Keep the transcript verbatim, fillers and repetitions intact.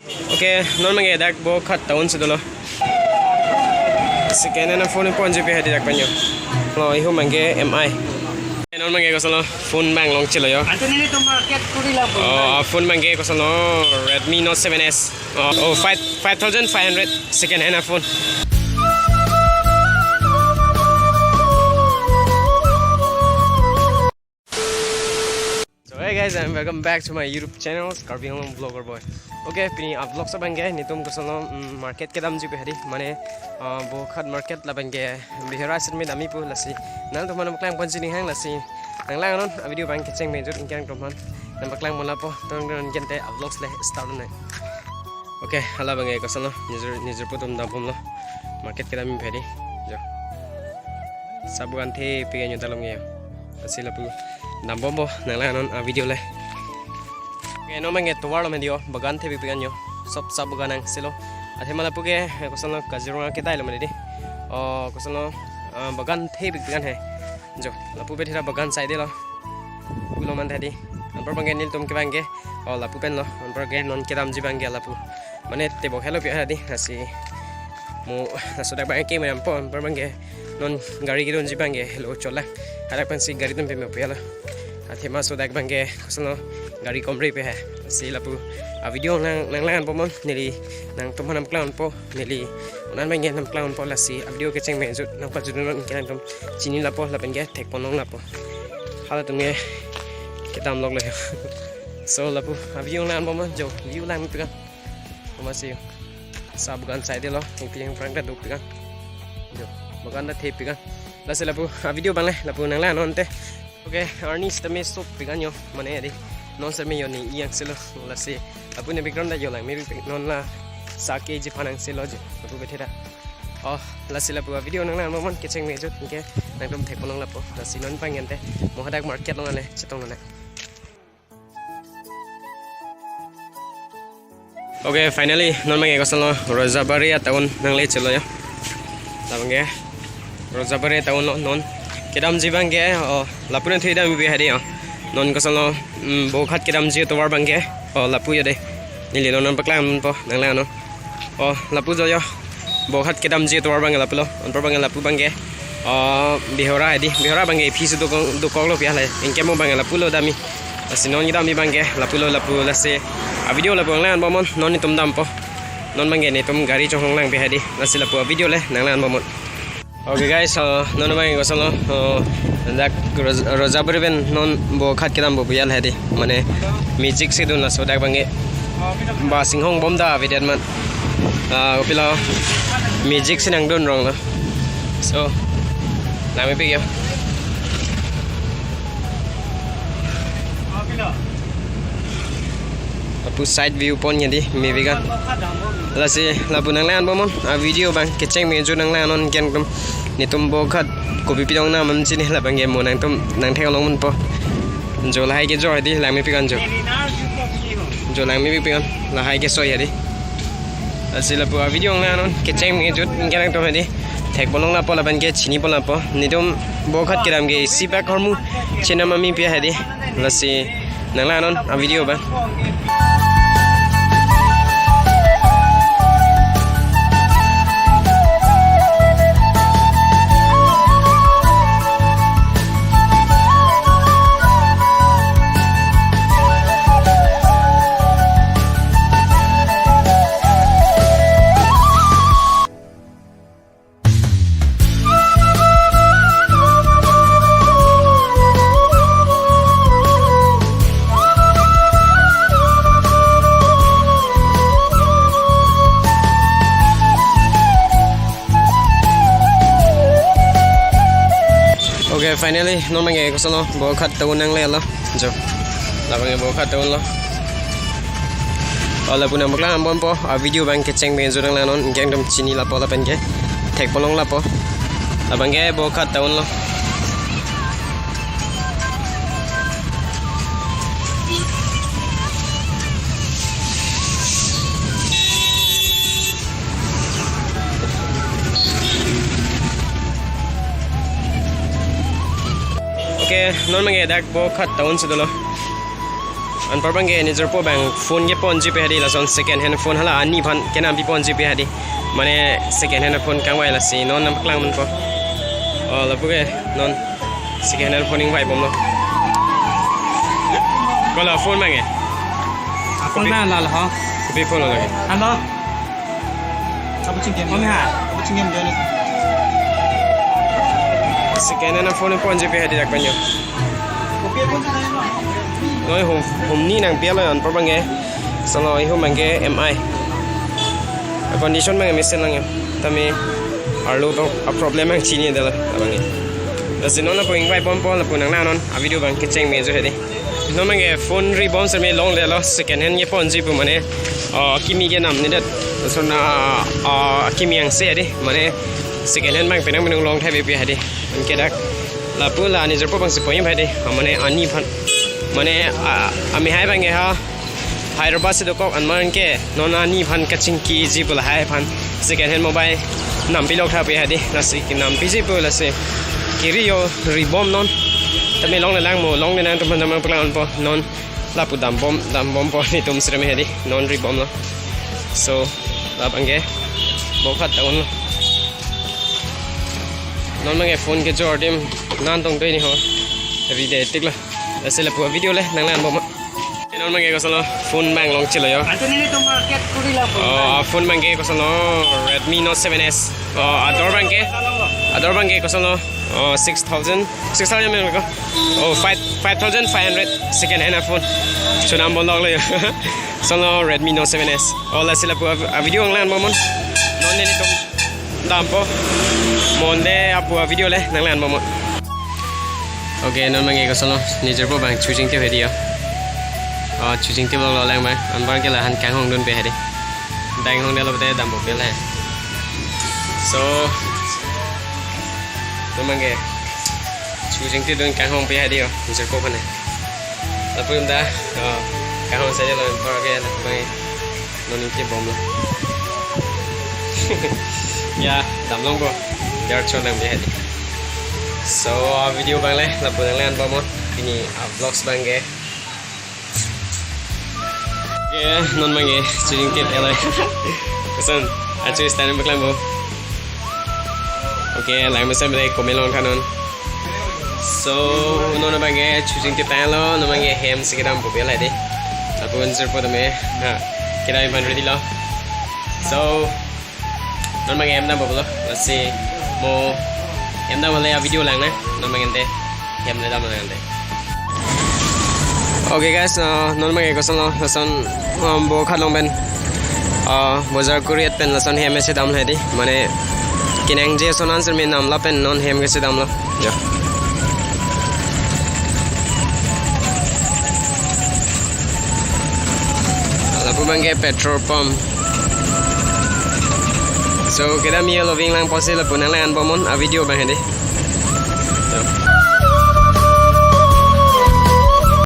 Okay, non abangke dak Bokakhat town si dolo. Second hand phone ponji pe hadi dak pen yo. Lo, ihu abangke M I. Non abangke kosonlo phone abang longchelo yo. Anto nelitum market kuri la phone. Oh, phone abangke kosonlo Redmi Note seven S. Oh, oh, five, five thousand five hundred second hand phone. So hey guys, and welcome back to my YouTube channel, Karbi Anglong Vlogger Boy. Okay, pini a-vlog abangke nelitum kosonlo, mm, market kedamji pe hadi, mane, uh, Bokakhat market labangke Bihara side me damji pu lasi. Nangtum aphan nangpaklang ponji ning hang lasi. Nanglang non a-video abang kecheng mejut ingkang atum aphan nangpaklang pon lapo, tong tong kente a-vlog le start nang. Okay, hala abangke kosonlo, nijor, nijor pu atum dambomlo. Market kedamji pe hadi. Jo. Sa bagan thepik an yo ta longji yo. Lasi lapu dambompo, nanglang non a-video le. Okay, non abangke tovar lo medio, bagan thepik an yo. Sob sa bagan angselo. Athema lapu ke, eh, kosonlo Kaziranga kedai lo mane di. Oh, kosonlo, ah, bagan thepik an he. Jo, lapu bethira bagan side lo. Pulo man tadi. Anpar abangke nelitum ke abangke. Oh, lapu pen lo. Anpar ke non kedamji abangke lapu. Mane tebok helo pi hadi. Lasi mo laso dak abangke meyampo. Anpar abangke non gari kedunji abangke helo chola. Hadak pensi gari atum pame pu helo. Athema laso dak abangke kosonlo gari komre pe he. Lasi lapu a-video nang, nanglang ponpo mon, neli nangtum aphan nangpaklang ponpo, neli non abangke nangpaklang ponpo lasi a-video kecheng mejut nangpajut non ingkang atum chini lapo lapen ke thek pon long lapo. Halatum ke kedam lok le. So lapu a-video nanglang ponpo mon, jo, view langpik an. Komatsi yo. Sa bagan side lo, ingpi ingprang ta dopik an. Jo, bagan ta thepik an. Lasi lapu a-video abang le, lapu nanglang non te. Okay, arni sitame sopik an yo, mane di. Non sitame yo ni iyang selo, lasi. Lapu ne background ta yo langmepik, non la sa keji aphan angselo jo, lapu bethira. Oh, lasi lapu a-video nanglang ponpo mon kecheng mejut, okay. Nangtum thek pon long lapo, lasi non abang ente. Mo hadak market along le, chetong nang. Okay, finally, non abangke kosonlo Rojabari a-town nangle chelo yo. Labangke Rojabari a-town lo non. Kedamji abangke, oh, lapu ne thedamji pe hadi yo. Non kosonlo, mm, Bokakhat kedamji tovar abangke. Oh, lapu yo de. Neli non nangpaklang ponpo, nanglang non. Oh, lapu jo yo. Bokakhat kedamji tovar abangke lapu lo. Anpar abangke lapu abangke. Oh, Bihara hadi. Bihara abangke iphi si dokok, dokok lo pi hale. Ingke mo abangke lapu lo damji. Lasi non kedamji abangke lapu lo lapu lasi. A-video lapu nanglang ponpo mon, non nelitum dampo. Non abangke nelitum gari chonghong lang pe hadi. Lasi lapu a-video le nanglang ponpo mon. Okay guys, uh, non abangke kosonlo, uh, dak Roj-, Rojabari pen non Bokakhat kedampo pu hadi. Mane music si dun laso dak abangke. Ba singhong bom ta avedet man. Ah, kopilo music si nangdun rong lo. So, langmepik yo. Lapu side view pon hadi, mepik an. Lasi, lapu nanglang ponpo mon, a-video abang kecheng mejut nanglang non ingkang atum. Nelitum Bokakhat kopi pidong nam chini labangke mo nangtum nangthek long ponpo. Jo lahai ke jo hadi langmepik an jo. Jo langmepik an, lahai ke soi hadi. Lasi lapu a-video nanglang non kecheng mejut ingkang atum hadi. Thek pon long lapo lapen ke chini pon lapo. Nelitum Bokakhat kedam ke isi bak ahormu chenam amei pi hadi. Lasi nanglang non a-video abang. Okay, finally, non abangke kosonlo, Bokakhat town nanglelo. Jo. Labangke Bokakhat town lo. Oh, lapu nangpaklang ponpo, a-video abang kecheng mejut nanglang non, ingkang atum chini lapo lapen ke. Thek pon long lapo. Labangke Bokakhat town lo. Okay, non abangke dak Bokakhat town si dolo. Anpar abangke nejirpo abang phone keponji pe hedi, lason second hand phone hala ani aphan kenam piponji pe hedi. Mane second hand phone kangvai, lasi non nangpaklang ponpo. Oh, lapuke non second hand phone ingvai bomlo. Kola phone abangke? Phone abang lalo ho. Kopi phone lo lagi? Halo. Kabuching game. Kami ha. Kabuching game dia ni. Second hand phone ponji pe hedi dak panyo. Kopi phone sana lo. Noi hum, humni nangpilo anpar abangke. Solo ihum abangke M I. A condition abangke mesen lang ya. Tame arlo to a problem ang chini dala abangke. Lasi non lapu ingvai bompo, lapu nanglang non a video abang kecheng me jo hedi. Non abangke phone ribom seme longlelo, second hand keponji pu mane, ah, kimi kenam nedet. Lason, ah, ah, kimi angse hedi. Mane second hand abang penang penang long thai pe hedi. Anke dak lapu la nejirpo abangsi poyim hedi. Ah, mane ani aphan. Mane, ah, amehai abangke ha Hyderabad si dokok anmar ke non ani aphan kachingkiji pu lahai aphan second hand mobile nampilok tha pe hedi, lasi kenampiji pu lasi kiri yo ribom non. Tame longle lang mo, longle nangtum aphan tame paklang ponpo non, lapu dambom, dambompo netum sreme hedi, non ribomlo. So, la abangke bokhat ta unlo. Non abangke phone kejor adim nangtong dei ni ho. Ride tiklo. Lasi lapu video le nanglang bomnon. Non abangke kosonlo, phone abang longchelo yo. Anto nelitum market kuri la phone. Oh, phone abangke kosonlo, Redmi Note seven S. Oh, ador abangke, ador abangke kosonlo, oh, six thousand, six thousand men ko. Oh, five, five thousand five hundred second hand phone. Chonam bomloklo yo. Kosonlo Redmi Note seven S. Oh, lasi lapu a, a video nanglang bomnon. Non nelitum dampo. Mo le lapu a video le nanglang bomnon. Okay, non abangke kosonlo, nejirpo abang choosing tip hedi yo. Oh, choosing tip lo lang abang. Anpar ke lahan kanghong dun pe hedi. Dang hong delo te dampo pe le. So, non abangke choosing tip dun kanghong pe hedi yo, nejirpo aphan. Lapu ta, oh, kanghong saja lo, anpar ke lapu abang. Non ingke bomlo. Ya, damlong ko. Jar chon lang pe hedi. So, a video abang le lapu nanglang bomnon. Pini a vlogs abangke. Okay, non abangke choosing tip eloi. Koson, achu stand paklang bo. Okay, lang mesen le comment long tha non. So, non abangke choosing tip tanglo, non abangke hem si kedampo pe hedi. Lapu answer po tame. Ha, kedam aphan ready lo. So, non abangke hem dambomlo. Lasi mo hem dam le a video lang na. Non abangke te hem le dam lang te. Okay guys, uh, non abangke kosonlo, lason, um, bokhat along pen, uh, bojar kuri-et pen lason hem isi dam hedi. Mane kenangji ason answer me namlap pen non hem kesi damlo. Ya. Lapu abangke petrol pump. So, kedam yellow wing lang pusi lapu nanglang bomnon a video abang hedi.